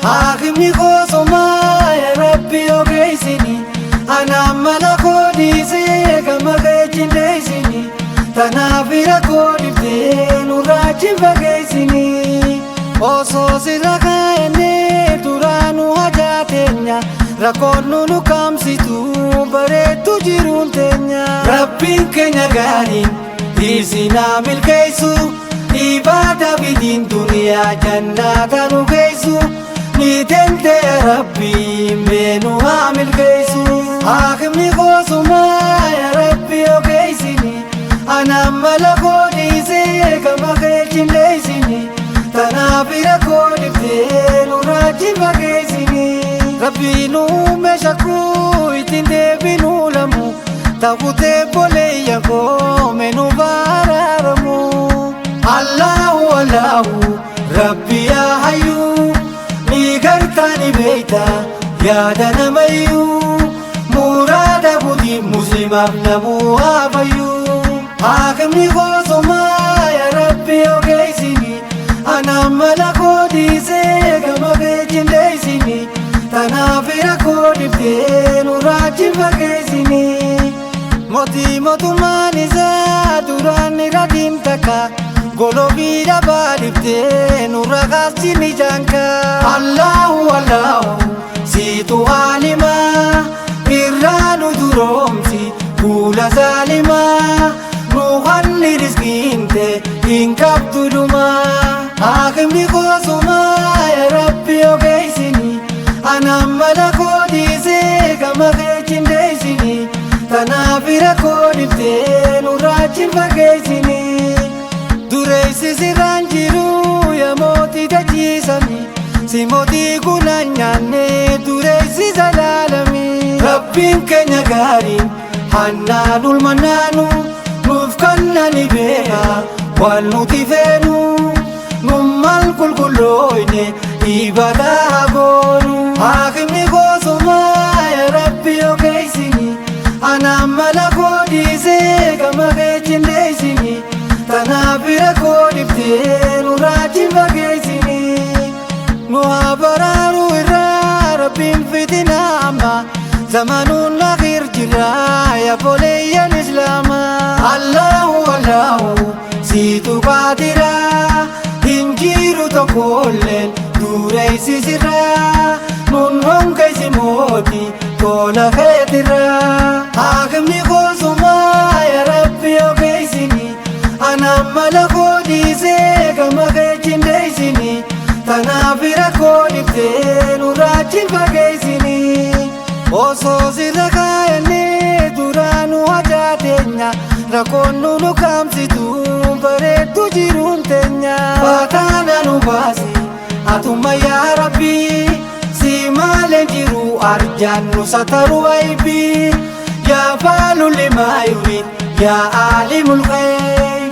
Haakimni koosumaa yaa Rabbi ogeessini, anaan mala koo dhiisee gama keetiin deessini, tanaaf rakkoo dhiftee nurraa fageessini. Osoo sirra kaayannee duraanuu hajaa teenya, rakkoon nu nukaamsitu bareeddu jiruun teenya. Rabbiin keenya gaariin isinaa milkeessu, ibaada bidiin duniyaa jannaata nu geessu. Ni tente Rabbi meenu haa milkeessu. Haakimni koosumaa yaa Rabbi ogeessini, anaan mala koo dhiisee gama keetiin deessini, tanaaf rakkoo dhiftee nurraa fageessini. Rabbi nu uume shakkuu ittiin deebinuu lamu, ta'utee boleeyyan koo menu baaraaramu. Allahu Allahu Rabbi yaa hayyuu, ni gartaani beeyta yaada namayyuu, muraada budii muslimaaf namuu haa fayyuu. Haakimni koosumaa yaa Rabbi ogeessini, anaan mala koo dhiisee gama keetiin deessini, tanaaf rakkoo dhiftee nurraa fageessini. Mootii mootummaan isaa duraan irra diimtaka, goloobii dhabaa dhiftee nurra kaasini jaanka. Allahu Allahu siitu aalimaa, irraa nu duroomsi fuula zaalimaa, nu hanni riskiinte hin qabdu dhumaa. Haakimni koosumaa yaa Rabbi ogeessini, anaan mala koo dhiisee gama keetiin deessini, tanaaf rakkoo dhiftee nurraa fageessini. Dureessi sirraan jiru yaa mootii dachiisami, si mootii kunaan nyaanne dureessi zalaalami. Rabbiin keenya gaariin hannaan ulmannaanu, nuuf kannani beeka waan nuti feenu, nummaan qulqullooyne ibadaa goonu. Haakimni koosumaa yaa Rabbi ogeessini, anaan mala koo dhiisee gama keetiin deessini, tanaaf rakkoo dhiftee nurraa fageessini. Nu haa baraaru irraa Rabbiin fitinaa amma, zamanuun akhir jira yaa boleeyyan islaamaa. Allahu Allahu siitu qaadira, hin jiru tokkolleen dureessi sirraa, nun hongeessi mootii tola keetirraa. Haakimni koosumaa yaa Rabbi ogeessini, anaan mala koo dhiisee gama keetiin deessini, tanaaf rakkoo dhiftee nurraa fageessini. Osoo sirra kaayannee duraanuu hajaa teenya, rakkoon nu nukaamsitu bareeddu jiruun teenya. Baataana nu baasi atuma yaa Rabbi, si malee jiru arjaan nu sataru aybii, yaa faalu limaa yurid yaa aalimul khayr.